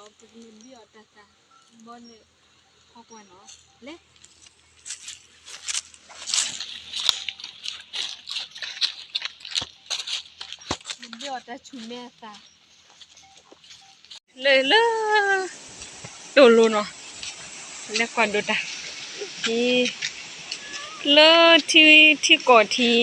ပကလဲၤဘ့ၣ်အီၣ်တၢ်သး ဘီန့ၣ် ဟီကွၢ်နီၤ လဲၤ လဲၤဘ့ၣ်အီၣ်တၢ်ဆူၣ်မဲအသး လၢ လၢ တိၢ်လိနီၤ လဲၤကွၢ်ဒိးတၢ် လၢထံ ထံကီၢ်ထံး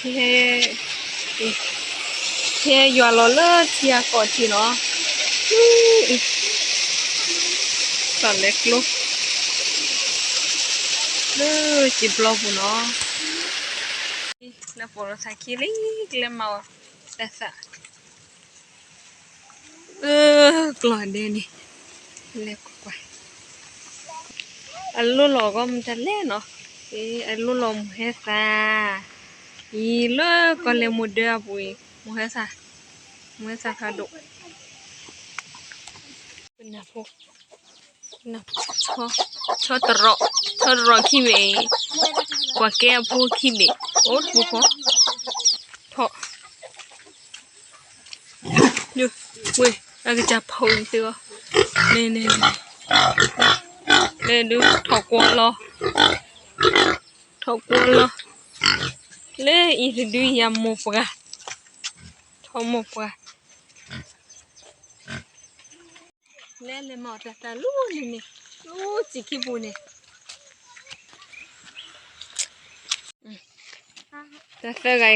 ဟဲယွၤလီၤလၢထံအကီၢ်ထံးနီၤ အံၤ သီၣ်လဲၤကျိ လၢစံာ်ပျီပူၤနီၤ လၢပိာ်လိာ်သးခံလံ ကလဲၤမၤအီၣ်တၢ်သး အၢ ကျီၢ်ဒဲန့ၣ် လဲၤကွၢ်ကွၢ် အလိၣ်လီၤဂီၢ်မတၤလဲၣ်နီၤ အလိၣ်လီၤမိၢ်ဟဲသၣ် အံၤလၢကီၢ်လဲၤမိၢ်ဒၢအပူၤအံၤ မိၢ်ဟဲသၣ် မိၢ်ဟဲသၣ်ဖးဒိၣ် နၢ်ဖိ ဆီတရီး ဆီတရီးခံဘ့ၣ်အံၤ ကွၢ်ကဲအဖိခံဘ့ၣ် အိၣ်တပူၤဃီ ထီၣ် ဝ့ၢ် အကစၢ်ဖီအံၤသုအီၤ န့ၣ်န့ၣ်န့ၣ် လၢဒုးထီၣ်ကွီလီၤ ထီၣ်ကွီလီၤ လၢအံၤတဒုယၤမိၢ်ပှၢ် ထီၣ်မိၢ်ပှၢ် လဲၤလဲၤမၤအီၣ်တၢ်သးလၢန့ၣ်န့ၣ် လၢစံာ်ခံပူၤန့ၣ် တၢ်သၢဂၤအံၤ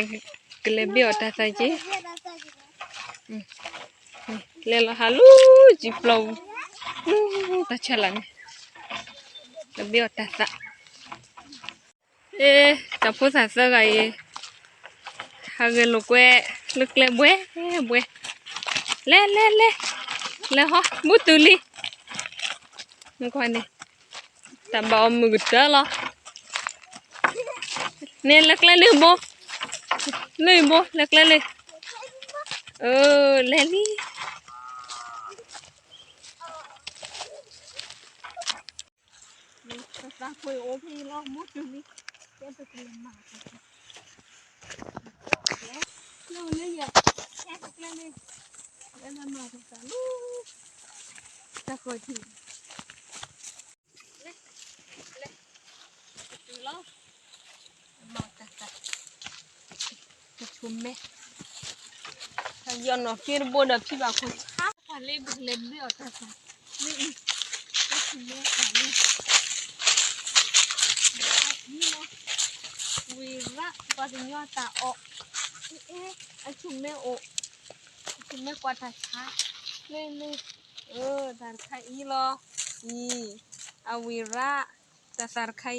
ကလဲၤဘ့ၣ်အီၣ်တၢ်သးက့ၤ လဲၤလီၤဟးလၢစံာ်ပျီပူၤ တၢ်ဆၢလၢ်န့ၣ် ကဘ့ၣ်အီၣ်တၢ်သး တၢ်ဖိသၣ်သၢဂၤအံၤ ဟးဂဲၤလိာ်ကွဲ လၢကျဲဘှဲဘှဲ လဲၤလဲၤလဲၤ လဲၤဟီ ဘူးတုၤလံ နကွၢ်န့ၣ် တၢ်ဘၣ်အီၤမုာ်ကတၢၢ်လီၤ န့ၣ်လဲၤကျဲလၢဘိ လၢဘိ လဲၤကျဲလၢ အၢ လဲၤလံ သးကွံအိၣ်ဖဲလီၤ မူတုၤလံ ကဲပကလဲၤမၤတၢ်သး လၢလၢယဲ ကဲပကျဲလၢ လဲၤမၤတၢ်သးလီၤ တၢ်ကွၢ်ထံ လဲၤ လဲၤ ကတုၤလီၤ မၤတၢ်သး ကဆိမဲ ယီၢ်နီၣ်က့တဘိဒီးဖံဘၣ်ခိၣ်ဆါ ပှၤလၢပကလဲၤဘ့ၣ်အီၣ်တၢ်သး မ့ၢ်အံၤ ကဆိမဲသးလံ ဝံၤရၣ် ပှၤကညီတၢ်အီၣ် အဲ အဆိမဲအိၣ် အဆိမဲကွၢ်တၢ်ဆါ လၢလၢ အၢ တၢ်တခါအံၤလီၤ အံၤ အဝံၤရၣ် တၢ်သးတခါအံၤ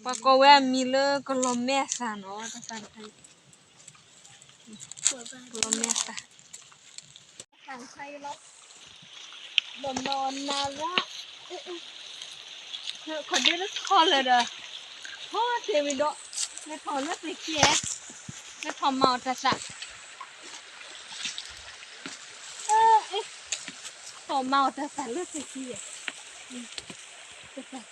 ပှၤကိးဝဲအမံၤလၢကလီၤမဲအသးနီၤ တၢ်သးတခါအံၤ ကလီၤမဲအသး တ�ခါအံၤလီၤ ဒီးမၤအီၣ်နၤရၣ် ခီၣ်ဒ့လၢထီၣ်လၢၤဒီး ထီၣ်တ့ၢ်ဝံၤဒီး လဲၤထီၣ်လၢသ့ၣ်ခံ လဲၤထီၣ်မၤအီၣ်တၢ်သး ထီၣ်မၤအီၣ်တၢ်သးလၢသ့ၣ်ခံ တၢ်သးခါအံၤ မၤတၢ်သး တၢ်အီၣ်ဝံၤ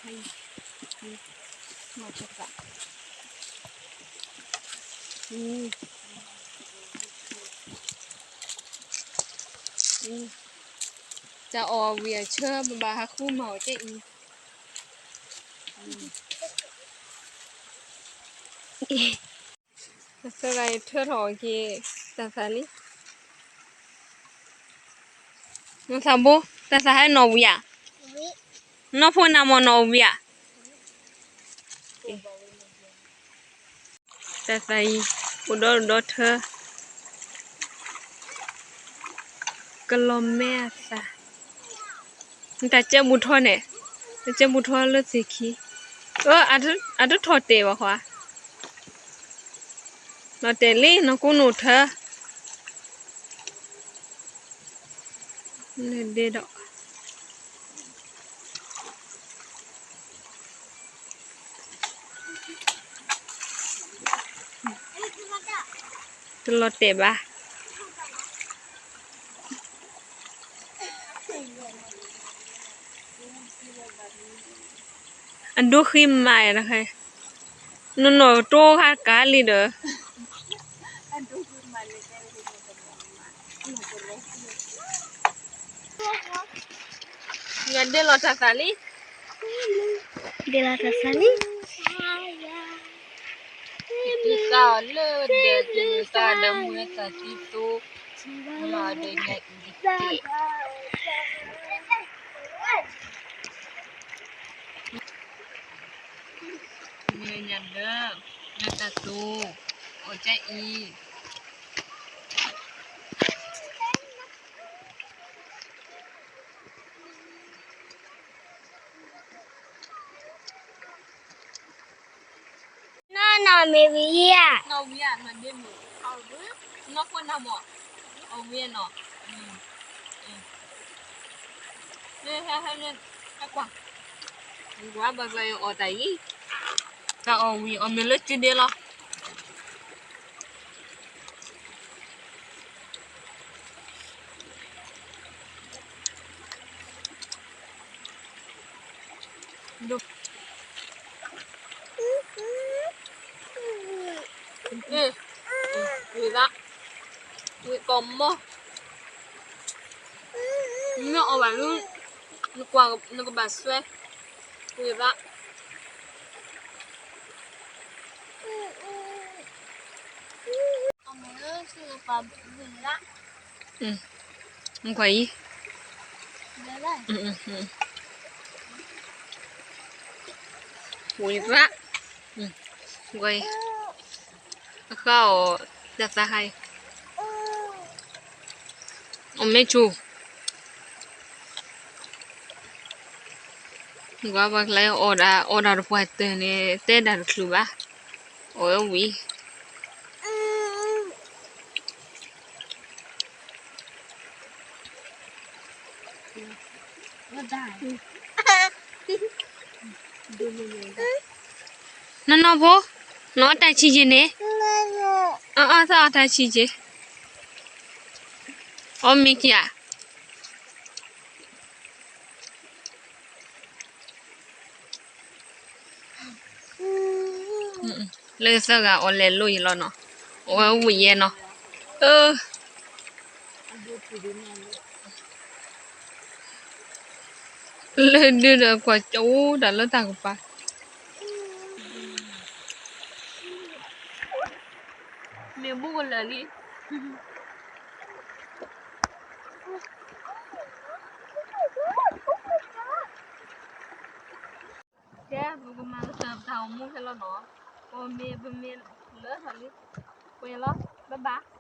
အဆၢ ပဘၣ်ဟးဃုမၤအီၣ်ကဲအံၤ သၢဂၤအံၤထၢထီၣ်က့ၤ တၢ်သးလံ နသးဘိ တၢ်သးဟဲနီၣ်ဝံၤဧါ နီၢ်ဖိနၤမ့ၢ်နီၣ်ဝံၤဧါ တၢ်သးအံၤ အိၣ်ဒီးဒီးထၢ ကလီၤမဲအသး နတၢ်ကဲဘူးထီၣ်န့ၣ် တၢ်ကဲဘူးထီၣ်လၢသ့ၣ်ခံ အၢ အတထီၣ်တဲာ်ဘၣ်ဃီ နီၢ်တဲာ်လံ နီၢ်ကူနိၣ်ထၢ လၢဒ့ဒီး တလီၤတဲာ်ဘၣ် အဒိဃံမး နီၢ်နီၢ်တိၢ်ခါကါလံဒီး ယဒ့လီၤတၢ်သးလံ. ဒ့လီၤတၢ်သးလံ. ယသးအီၤလၢဒီး ယသးဒီးမူသးသံသိ, မၤဒီးညါအံၤတက့ၢ်. မ့ၢ်ညါဒီး ညါတၢ်သိ, အီၣ်ကၢ်အံၤ. နီၢ်နီၢ်မ့ၢ်ဝံၤဧါ. နီၢ်ဝံၤဧါ, နီၢ်ဒ့မ့ၢ်, နီၢ်ခိၣ်နၢ်မ့ၢ်, အဝံၤနီၢ်, ဟဲကွၢ်, ကွၢ်ဘၣ်ကျါအီၣ်တၢ်အံၤ, တၢ်အီၣ်ဝံၤအီၣ်မ့ၢ်လၢစုဒ့လီၤ. ဝံၤဘၣ်, ဝံၤကိးမီၢ်, မ့ၢ်အီၣ်ဘၣ်လၢ နကဘၣ်ဆွဲ, ဝံၤဘၣ်. မ့ၢ်ကွၢ်အံၤ, ဝံၤဘၣ်, ကွၢ်အံၤ, အဃၢ်အီၤ, တၢ်သးဟါအံၤ, အီၣ်မ့ၢ်ဆူၣ်, ကွၢ်ဘၣ်ကျါအီၣ်ဒၣ်, အီၣ်ဒၣ်တပှၢ်တၢၢ်န့ၣ် တဲဒၣ်တချုးဘၣ်, အီၣ်ဝဲဝံၤ. နီၢ်နီၢ်ဖိ, နအီၣ်တၢ်ဆံးက့ၤန့ၣ်, အအီၣ်သးအီၣ်တၢ်ဆံးက့ၤ, အီၣ်မ့ၢ်က့ၤဧါ. လၢသၢဂၤအီၣ်လဲၤလိာ်ယံၤလီၤနီၤ, အဝဲဝံၤယဲနီၤ, အၢ လၢဒုဒီးကွၢ်ကၠိတၢ်လၢတၢ်ကပၤ, မ့ၢ်ဘူးကလၢာ်လံ. ကဲ ပကမၤကတၢၢ်ပတၢ်အိၣ်မူခဲလၢာ်နီၤ, ပမ့ၢ် ပမ့ၢ်လၢထီၣ်လံ, ပှဲၤလီၤ, bye bye.